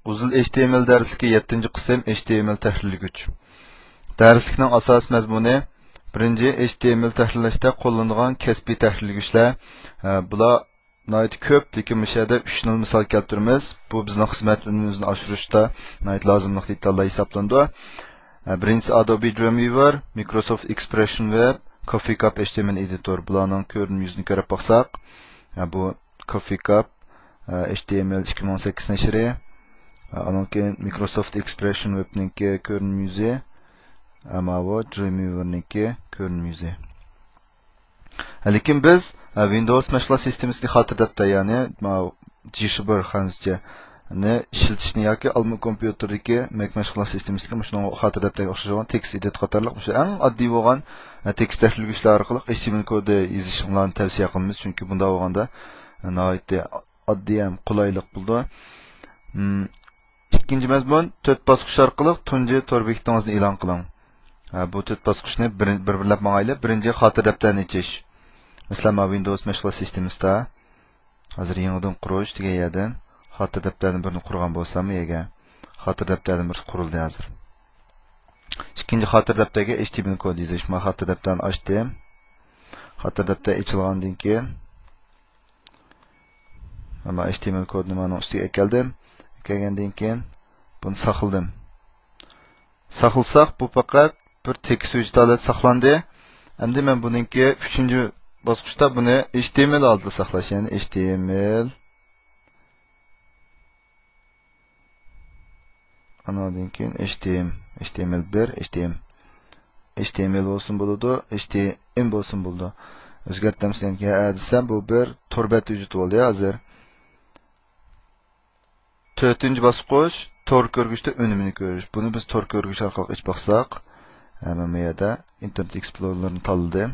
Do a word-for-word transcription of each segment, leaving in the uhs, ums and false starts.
ئۇزۇن H T M L دەرسلىكى، يەتتىنچى قىسىم، H T M L تەھرىرلىگۈچ. دەرسلىكنىڭ ئاساسىي مەزمۇنى، بىرىنچى، H T M L تەھرىرلەشتە قوللىنىدىغان كەسپىي تەھرىرلىگۈچلەر. ئە، بۇلار ناھايىتى كۆپ، لېكىن مۇشۇ يەردە ئۈچ خىل مىسال كەلتۈرىمىز. بۇ بىزنىڭ خىزمەت ئۈنۈمىمىزنى ئاشۇرۇشتا ناھايىتى لازىملىق دېتاللار ھېسابلىنىدۇ. ئە، بىرىنچىسى، Adobe Dreamweaver، Microsoft Expression Web، Coffee Cup H T M L Editor. بۇلارنىڭ كۆرۈنمە يۈزىنى كۆرۈپ باقساق، ئە، بۇ Coffee Cup، ئە، H T M L ئىككى مىڭ سەككىز نەشرى، ئە، ئانىڭ كېيىن Microsoft Expression Webنىڭكى كۆرۈنمە يۈزى، ئە، ماۋۇ Dreamweaverنىڭكى كۆرۈنمە يۈزى. لېكىن بىز، ھە، Windows مەشغۇلات سىستېمىسىدىكى خاتىرە دەپتەر، يەنى، ماۋۇ جىشبىر خەنزۇچە نى ئىشلىتىشنى ياكى ئالما كومپيۇتېردىكى مەك مەشغۇلات سىستېمىسىدىكى مۇشۇنىڭ خاتىرە دەپتەرگە ئوخشاش بولغان تېكىست ئېدىت قاتارلىق مۇشۇ ئەڭ ئاددىي بولغان، ھە، تېكىست تەھرىرلىگۈچلەر ئارقىلىق H T M L كودى يېزىشىڭلارنى تەۋسىيە قىلىمىز، چۈنكى بۇنداق بولغاندا، ھە، ناھايىتى ئاددىي ھەم قولايلىق بولىدۇ. مم، ئىككىنچى مەزمۇن، تۆت باسقۇچ ئارقىلىق تۇنجى تور بېكىتىڭىزنى ئېلان قىلىڭ. ھە، بۇ تۆت باسقۇچنى بىر، بىر-بىرلەپ ماڭايلى. بىرىنچى، خاتىرە دەپتەرنى ئېچىش. مەسىلەن، مانا Windows مەشغۇلات سىستېمىسىدا ھازىر يېڭىدىن قۇرۇش دېگەن يەردىن خاتىرە دەپتەردىن بىرنى قۇرغان بولسام، يەگە خاتىرە دەپتەردىن بىرسى قۇرۇلدى ھازىر. ئىككىنچى خاتىرە دەپتەرگە H T M L كود يېزىش. مانا خاتىرە دەپتەرنى ئاچتىم. خاتىرە دەپتەر ئېچىلغاندىن كېيىن، مانا H T M L كودنى مانىڭ ئۈستىگە ئەكەلدىم. ئەكەلگەندىن كېيىن بۇنى ساقلىدىم. ساقلىساق، بۇ پەقەت بىر تېكىست ھۆججىتى ھالەتتە ساقلاندى. ئەمدى مەن بۇنىڭكى ئۈچىنچى باسقۇچتا بۇنى H T M L ھالىتىدە ساقلاش، يەنى H T M L. ئانىڭدىن كېيىن H T M، H T M L بىر، H T M. H T M L بولسۇن بولىدۇ، H T M بولسۇن بولىدۇ. ئۆزگەرتەمسەن؟ ھە دېسەم، بۇ بىر تور بەت ھۆججىتى بولدى ھازىر. تۆتىنچى باسقۇچ، تور كۆرگۈچتە ئۈنۈمىنى كۆرۈش. بۇنى بىز تور كۆرگۈچ ئارقىلىق ئېچىپ باقساق، ھە، مەن بۇ يەردە ئىنتېرنېت ئېكسپلورېرنى تاللىدىم.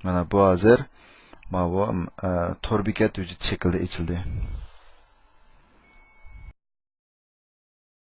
مانا بۇ ھازىر ماۋۇ، ئە، تور بېكەت ھۆججىتى شەكلىدە ئېچىلدى.